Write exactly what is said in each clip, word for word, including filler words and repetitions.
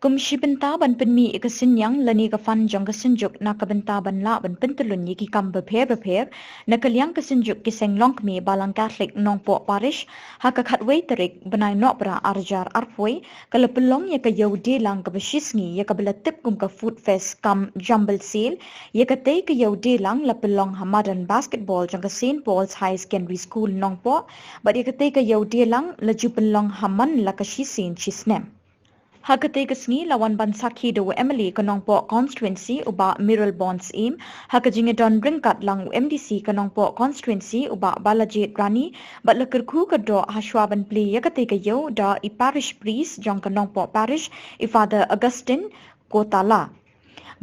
Kum shi bynta ban pynmih ïa ka synñiang lane ka fund jong ka Synjuk na ka bynta ban lah ban pyntyllun ïa ki kam bapher bapher, na ka liang ka Synjuk ki Seng Longkmie Balang Katholik Nongpoh Parish, ha ka khatwei tarik bnai Nohprah arhajar arphew, ka la pynlong ïa ka ïew dielang kaba shisngi ïa kaba la tip kum ka Food Fest cum Jumble Sale, ïa katei ka ïew dielang la pynlong ha madan basketball jong ka Saint Paul's Higher Secondary School Nongpoh, bad ïa katei ka ïew dielang la ju pynlong ha man la ka shisien shisnem. Ha katei ka sngi la wan ban sakhi da u M L A ka Nongpoh constituency u Bah Mayralborn Syiem, ha ka jingïadon ryngkat lang u M D C ka Nongpoh constituency u Bah Balajied Rani, bad la kyrkhu ka doh ha shuwa ban plie ïa katei ka ïew da i parish priest jong ka Nongpoh parish, i Father Augustine Kotala.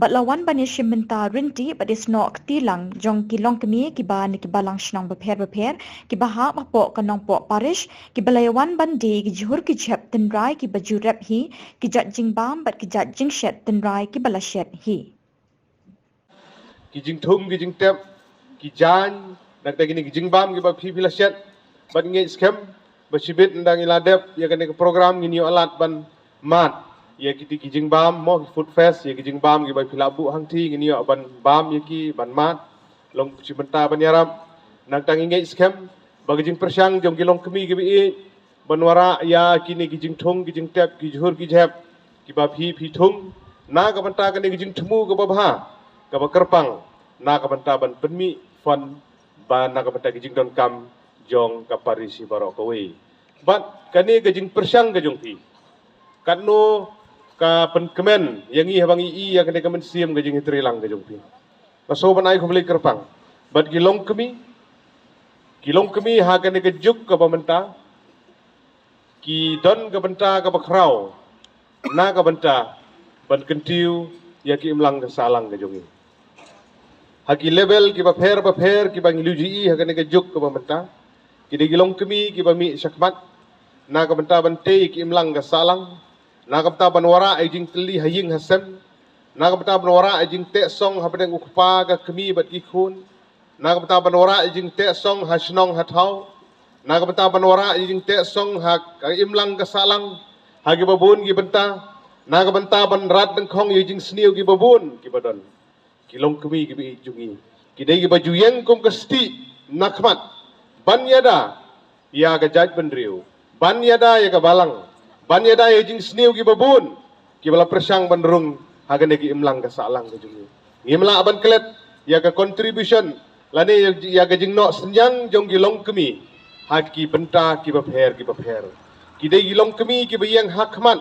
Bad la wan ban ïashim bynta ryntih bad ïasnoh kti lang jong ki longkmie kiba na ki balang shnong bapher bapher kiba hap hapoh ka Nongpoh parish, kiba la ïawan ban die ki jhur ki jhep tynrai kiba ju rep hi, ki jait jingbam bad ki jait jingshet tynrai kiba la shet hi. Ki jingthung, ki jingtep, ki jaiñ, nangta kine ki jingbam kiba phi phi la shet. Bad ngeit skhem ba shibit ynda ngi la dep ïa kane ka program ngin ïoh lad ban mad ïa kiti ki jingbam, mo, ki Food Fest, ïa ki jingbam kiba phi la buh hangti ngin ïoh ban bam ïa ki, ban mad. Long shi bynta ban ïarap. Nangta ngi ngeit skhem ba ka jingpyrshang jong ki longkmie kiba ïeit ban wanrah ïa kine ki jingthung, ki jingtep, ki jhur ki jhep kiba phi phi thung na ka bynta kane ka jingthmu kaba bha, kaba kyrpang, na ka bynta ban pynmih fund ba na ka bynta ki jingdonkam jong ka parish baroh kawei. Bad kane ka jingpyrshang ka jong phi, katno ka pynkmen ïa ngi haba ngi i ïa kane ka mynsiem ka jingïatreilang ka jong phi. Nga sngewbha ban ai khublei kyrpang. Bad ki longkmie, ki longkmie ha kane ka juk kaba mynta, ki don ka bynta kaba khraw na ka bynta ban kyntiew ïa ki imlang ka sahlang ka jong ngi. Ha ki level kiba pher bapher kiba ngi la ju i ha kane ka juk kaba mynta, ki dei ki longkmie kiba mih shakhmat na ka bynta ban tei ïa ki imlang ka sahlang, na ka bynta ban wanrah ïa jingtylli ha ïing ha sem, na ka bynta ban wanrah ïa jingteh song hapdeng u kpa, ka kmie bad ki khun, na ka bynta ban wanrah ïa jingteh song ha shnong ha thaw, na ka bynta ban wanrah ïa jingteh song ha ka imlang ka sahlang, ha kiba bun ki bynta, na ka bynta ban rat dyngkhong ïa jingsniew kiba bun kiba don. Ki longkmie kiba ïeit jong ngi, ki dei kiba ju ïeng kum ka stieh na khmat ban ïada ïa ka jaitbynriew, ban ïada ïa ka balang, ban ïada ïa jingsniew kiba bun kiba la pyrshang ban rung ha kane ka imlang ka sahlang ka jong ngi. Ngim lah ban klet ïa ka contribution lane ïa, ïa ka jingnoh synñiang jong ki longkmie ha ki bynta kiba pher kiba pher. Ki dei ki longkmie kiba ïeng ha khmat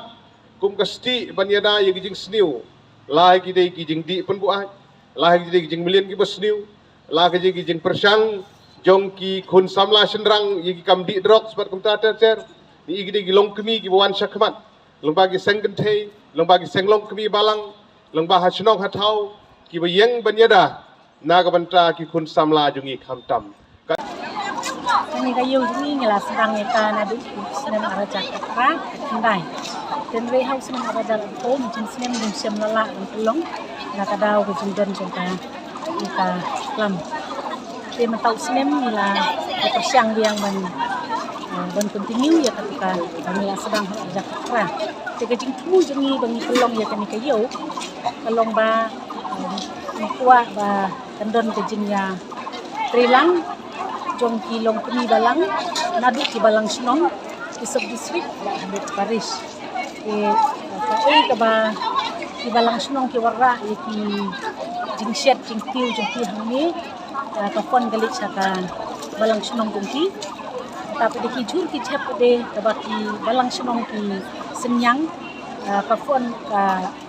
kum ka stieh ban ïada ïa ki jingsniew, la ki dei ki jingdih pynbuaid, la ki dei ki jingmlien kiba sniew, la ki dei ki jingpyrshang jong ki khun samla shynrang ïa ki kam dih drugs bad kumta ter ter. Ïa ki dei ki longkmie kiba wan shakhmat lyngba ki seng kynthei, lyngba ki seng longkmie balang, lyngba ha shnong ha thaw, kiba ïeng ban ïada na ka bynta ki khun samla jong ngi khamtam. Kane ka ïew jong ngi ngi la sdang ïa ka naduh u snem arhajar khatphra khyndai. Hynrei ha u snem arhajar arphew, mynshem snem ngim shym la lah ban pynlong na ka daw ka jingdon jong ka ïa ka klam. Te mynta u snem ngi la pyrshang biang ban, eh, ban continue ïa kata ka ba ngi la sdang ha arhajar khatphra. Te ka jingthmu jong ngi ba ngi pynlong ïa kane ka ïew ka long ba, eh, ngi kwah ba kan don ka jingïatreilang jong ki longkmie balang naduh ki balang shnong, ki sub district bad haduh parish. Te kaei kaba ki balang shnong ki wanrah ïa ki jingshet jingtiew jong ki hangne, eh, ka fund ka leit sha ka balang shnong jong ki. Nangta pat de ki jhur ki jhep pat de kaba ki balang shnong ki synñiang, eh, ka fund ka,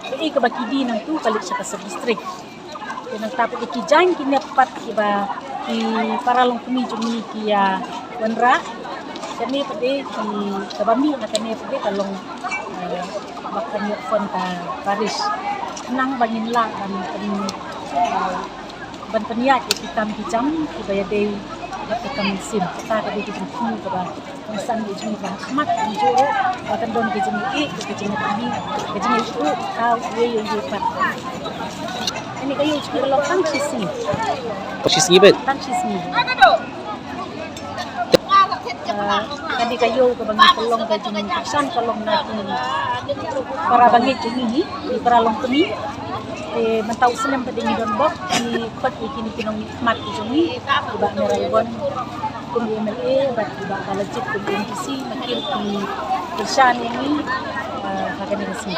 kaei kaba ki die nangtu ka leit sha ka sub district. Te nangta pat de ki jaiñ ki nep pat kiba ki para longkmie jong ngi ki ïa wanrah. Kane pat de ki, kaba mih na kane pat de ka long, eh, ba kan ïoh fund ka parish. Khnang ba ngin lah ban pyn, eh, ban pynïaid ïa ki kam ki jam kiba ïadei bad ka kam mynsiem. Kata ka dei ka jingthmu kaba ngi san ïa jingmut ba ha khmat, ngi ju ruh ba kan don ka jingïeit, ka jingïeit, ka jingïeit ruh ka ïeit ïeit pat. Kane ka ïew jong ngi ka long tang shisngi. Shisngi beit. Tang shisngi. Ah, ka Ka ïew kaba ngi pynlong ka jingkyrshan ka long na ki para bangeit jong ngi, ki para longkmie. Te mynta u snem pat ngi don bok, ngi khot ïa kine ki nongmihkhmat ki jong ngi, i Bah Mayralborn kum u M L A bad i Bah Balajied kum u M D C, na ki kyrshan ïa ngi, eh, ha kane ka sngi.